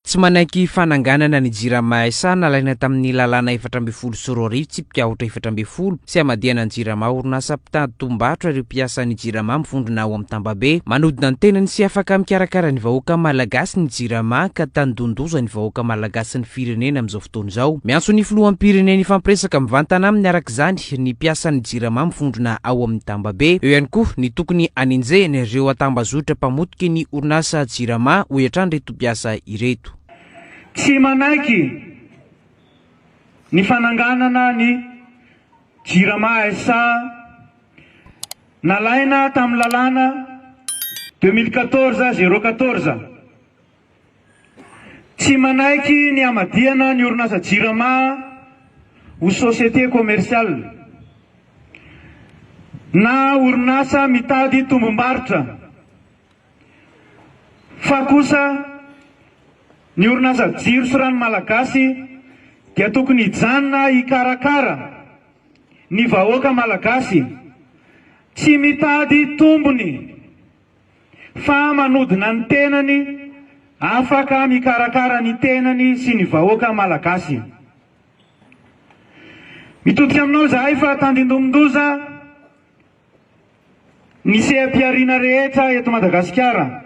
Tsy manaiky fananganana ny Jirama SA nalaina tamin'ny lalàna 2014 tsipika aotra 14 sy hamadihana ny Jirama orinasa mpitady tombom-barotra ireo mpiasan'ny Jirama mivondrona ao amin'ny Tambabe. Manodina ny tenany sy afaka mikarakara ny vahoaka malagasy ny Jirama ka tandindonin-doza ny vahoaka malagasy sy ny firenena amin'izao fotoana izao. Miantso ny filoham-pirenena hifampiresaka mivantana aminy araka izany ny mpiasan'ny Jirama mivondrona ao amin'ny Tambabe. Eo ihany koa ny tokony hanenjehina ireo tambazotra mpamotika ny orinasa Jirama, hoy hatrany ireto mpiasa ireto. Tsy manaiky ny fananganana ny Jirama SA nalaina tamin'ny lalàna 2014 014. Tsy manaiky ny hamadihana ny orinasa Jirama ho société commerciale na orinasa mitady tombom-barotra. Fa kosa ny orinasa Jiro sy Rano Malagasy dia tokony hijanona hikarakara ny vahoaka Malagasy, tsy mitady tombony fa manodina ny tenany afaka mikarakara ny tenany sy ny vahoaka Malagasy. Mitodika aminao izahay fa tandindomin-doza. Ny seha-pihariana rehetra eto Madagasikara.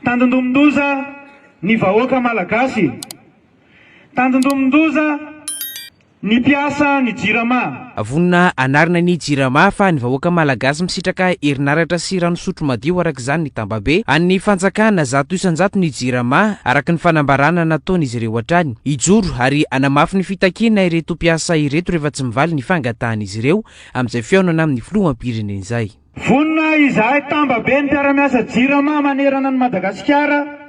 Tandindomin-doza ny vahoaka Malagasy. Tandindomin-doza ny mpiasa ny Jirama. Vonona hanarina ny Jirama fa ny vahoaka Malagasy misitraka herinaratra sy rano sotro madio araka izany ny tambabe an'ny fanjakana 100% ny Jirama araka ny fanambarana nataon'izy ireo hatrany. Hijoro ary hanamafy ny fitakiana ireto mpiasa ireto rehefa tsy mivaly ny fangatahan'izy ireo amin'izay fihaonana amin'ny filoham-pirenena izay. Vonona izahay tambabe ny mpiara-miasa Jirama manerana an'i Madagasikara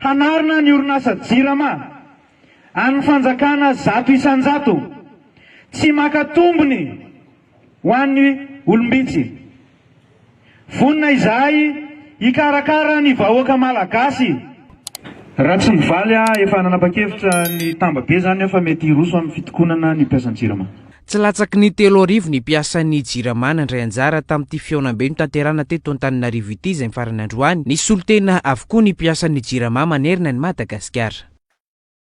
hanarina ny orinasa Jirama an'ny fanjakana 100%, tsy maka tombony ho an'ny olom-bitsy. Vonona izahay hikarakara ny vahoaka Malagasy. Raha tsy mivaly aho, efa nanapa-kevitra ny tambabe izany aho fa mety hiroso amin'ny fitokonana ny mpiasan'ny Jirama. Tsy latsaky ny 3000 ny mpiasan'ny Jirama nandray anjara tamin'ity fihaonambe notanterahina teto Antananarivo ity izay nifarana androany. Nisy solontena avokoa ny mpiasan'ny Jirama manerana an'i Madagasikara.